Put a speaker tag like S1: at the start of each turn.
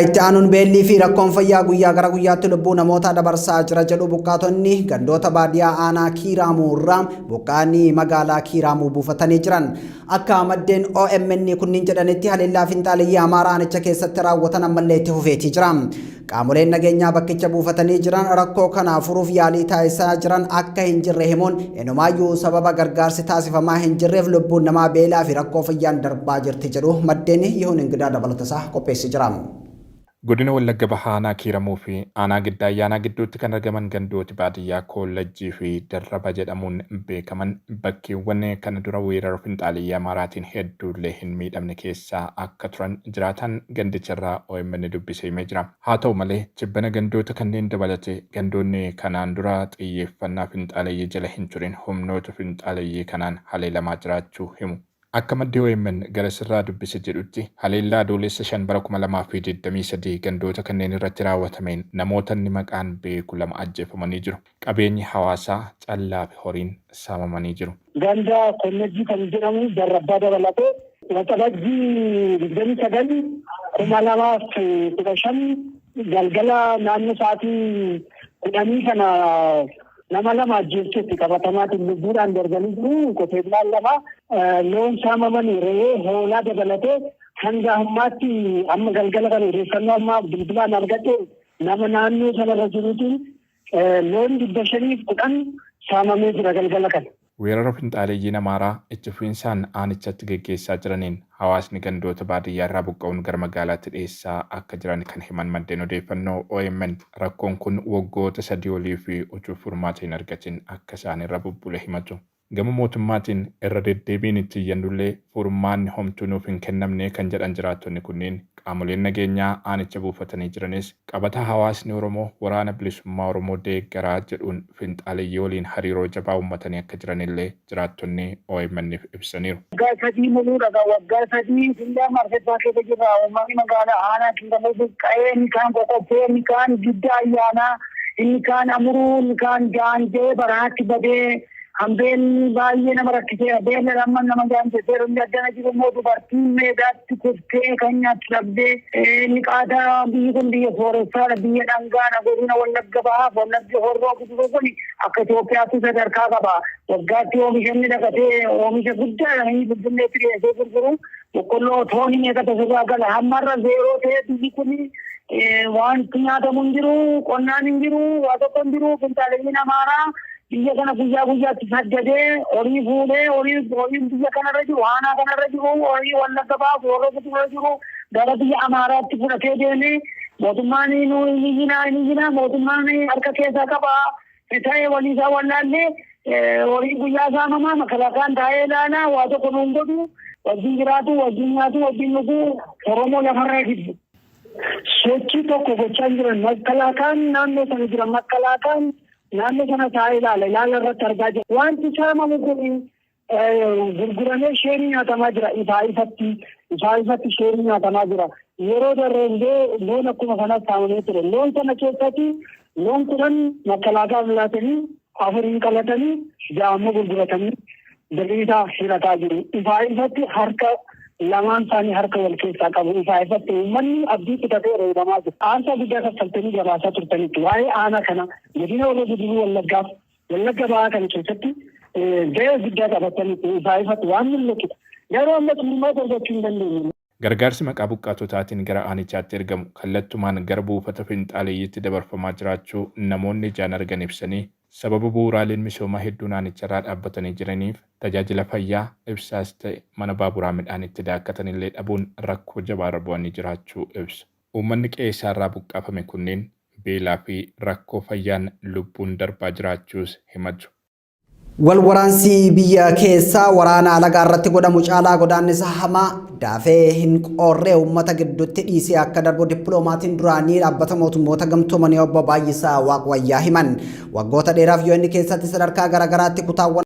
S1: Itti aanuun beellii fi rakkoon fayyaa guyyaa gara guyyaatti lubbuu namootaa dabarsaa jira jedhu buqqaatonni gandoota baadiyaa aanaa Kiiraamuu irraa buqqa'anii magaalaa Kiiraamuu buufatanii jiran. Akka maddeen OMN kunniin jedhanitti haleellaa finxaaleyyii Amaaraa aanicha keessatti raawwatan ammallee itti fufeetii jira. Qaamoleen nageenyaa bakkicha buufatanii jiran rakkoo kana furuuf yaalii taasisaa jiran akka hin jirre himuun inumaayyuu sababa gargaarsi taasifamaa hin jirreef lubbuun namaa beelaa fi rakkoo fayyaan darbaa jirti jedhu maddeen. Yihuun Ingidaa dabalatasaa qopheessee jira.
S2: Godina Wallagga Bahaa Aanaa Kiiramuu fi Aanaa Giddaa Ayyaanaa gidduutti kan argaman gandooti baadiyyaa Koollajjii fi Darraba jedhamuun beekaman bakkeewwan kana dura weerara finxaaleyyii Amaaraatiin hedduullee hin miidhamne keessaa akka turan jiraataan gandicharraa omn dubbise himee jira. Haa ta'u malee tibbana gandoota kanneen dabalatee gandoonni kanaan dura xiyyeeffannaa finxaaleyyii jala hin turin humnoota finxaaleyyii kanaan haleelamaa jiraachuu himu. Akka maddi omn garasirraa dubbise jedhutti, haleellaa Adoolessa 5 bara 2023 gandoota kanneen irratti raawwatameen namootanni maqaan beeku 2 ajjeefamanii jiru. Qabeenyi hawaasaa, callaa fi horiin saamamanii jiru.
S3: Ganda Konnejjii kan jedhamu Darrabbaa dabalatee Waxabajjii 29, 2015 galgala naannoo sa'aatii 10 kana nama lama ajjeefteetti qabatamaatiin lubbuudhaan darbanii jiru. Qotee bulaan lama loon saamaman re'ee hoolaa dabalatee hanga ammaatti amma galgala kana odeeffannoo ammaa bilbilaan argadhe nama naannoo sanarra jiruutiin loon 510 saamamee jira galgala kana.
S2: Weerara finxaaleeyyiin Amaaraa itti fufiinsaan aanichatti geggeessaa jiraniin hawaasni gandoota baadiyyaa irraa buqqa'uun gara magaalaatti dheessaa akka jiran kan himan maddeen odeeffannoo omn, rakkoon kun waggoota 3 oliif utuu furmaata hin argatin akka isaanirra bubbule himatu. Gama mootummaatiin irra deddeebiin itti iyyannullee furmaanni homtuu nuuf hin kennamne kan jedhan jiraattonni kunniin, qaamoleen nageenyaa aanicha buufatanii jiranis qabata hawaasni Oromoo Waraana Bilisummaa Oromoo deeggara jedhuun finxaaleyyii waliin hariiroo jabaa uummatanii akka jiranillee jiraattonni OMN'f ibsaniiru.
S3: Waggaa 3 muluudha gaa waggaa 3 Findaa Marfeffaa keessa jirra. Uummanni magaalaa aanaa Kiiramuu buqqa'ee inni kaan Qoqoffee, inni kaan Giddaa Ayyaanaa, inni kaan Amuruu, inni kaan Gaanjee barahaatti badee Hambeen baay'ee nama rakkiseera. Beela amma nama jaamsesseera. Inni addana jiru immoo dubartiin meedaatti kuftee kan nyaattu dhabdee inni qaataa biyyi kun biyya sooressaadha biyya dhangaadha godina Wallagga Bahaaf Wallaggi Horroo Guduruu kun akka Itoophiyaatti sadarkaa qaba. Waggaatti oomisha inni dhaqatee oomisha guddaadha inni Finfinneetti dhiyeessee gurguru boqqolloo toonii meeqatu asirraa gala. Hamma irra zeeroo ta'ee biyyi kun wanti nyaatamu hin jiru qonnaan hin jiru waa tokko hin jiru finxaaleyyiin Amaaraa Biyya kana guyyaa guyyaatti saddadee horii fuudhee horii horiin biyya kanarra jiru aanaa kanarra jiru horii Wallagga Bahaa Horroo Guduruu jiru gara biyya Amaaraatti fudhatee deemee mootummaan nu hin iyyinaa hin iyyinaa mootummaan harka keessaa qaba ta'e waliisaa wallaallee horii guyyaa saamamaa makalaakaan taa'ee ilaalaa waa tokko nuun godhu wajjin jiraatu wajjin nyaatu wajjin dhuguu Oromoo lafarraa jibbu. Sochii tokko gochaa hin jiran makalaakaan naannoo sana jira makalaakaan Naannoo sana taa'ee ilaala. Ilaala irratti argaa jira. Wanti saamamu kun gurguramee sheerii nyaatamaa jira. Ifaa ifatti ifaa ifatti sheerii nyaatamaa jira. Yeroo darbe illee loon akkuma kanas saamamee ture. Loon sana keessatti loon 10 makkalaakaaf laatanii afuriin qalatanii ja'a ammoo gurguratanii birrii isaa hirataa jiru. Ifaa ifatti harka lamaan isaanii harka wal keessaa qabu. Ifaa ifatti uummanni abdii kutatee reebamaa jira. Aarsaa guddaa kaffaltanii gabaasaa turtanitti. Waa'ee aanaa kana godina Horroo Guduruu Wallaggaaf Wallagga Bahaa kana keessatti gahee guddaa taphattanitti ifaa ifatti waan mul'atudha. Garuu amma furmaata argachuu hin dandeenye.
S2: Gargaarsi maqaa buqqaatotaatiin gara aanichaatti ergamu kallattumaan gara buufata finxaaleyyiitti dabarfamaa jiraachuu namoonni ijaan argan ibsanii, sababa bu'uuraaleen misoomaa hedduun aanicharraa dhaabbatanii jiraniif tajaajila fayyaa, ibsaas ta'e mana baaburaa midhaan itti daakkatanillee dhabuun rakkoo jabaarra bu'anii jiraachuu ibsu. Uummanni qe'ee isaarraa buqqaafame kunneen beelaa fi rakkoo fayyaan lubbuun darbaa jiraachuus himatu.
S1: Wal waraansi biyya keessaa waraana alagaa irratti godhamu caalaa godaannisa hamaa daafee hin qoorree uummata gidduutti dhiisee akka darbu dippiloomaatiin duraanii dhaabbata mootummoota gamtoomanii obbo Baay'isaa Waaqwayyaa himan. Waggoota dheeraaf UN keessatti sadarkaa garaagaraatti kutaawwan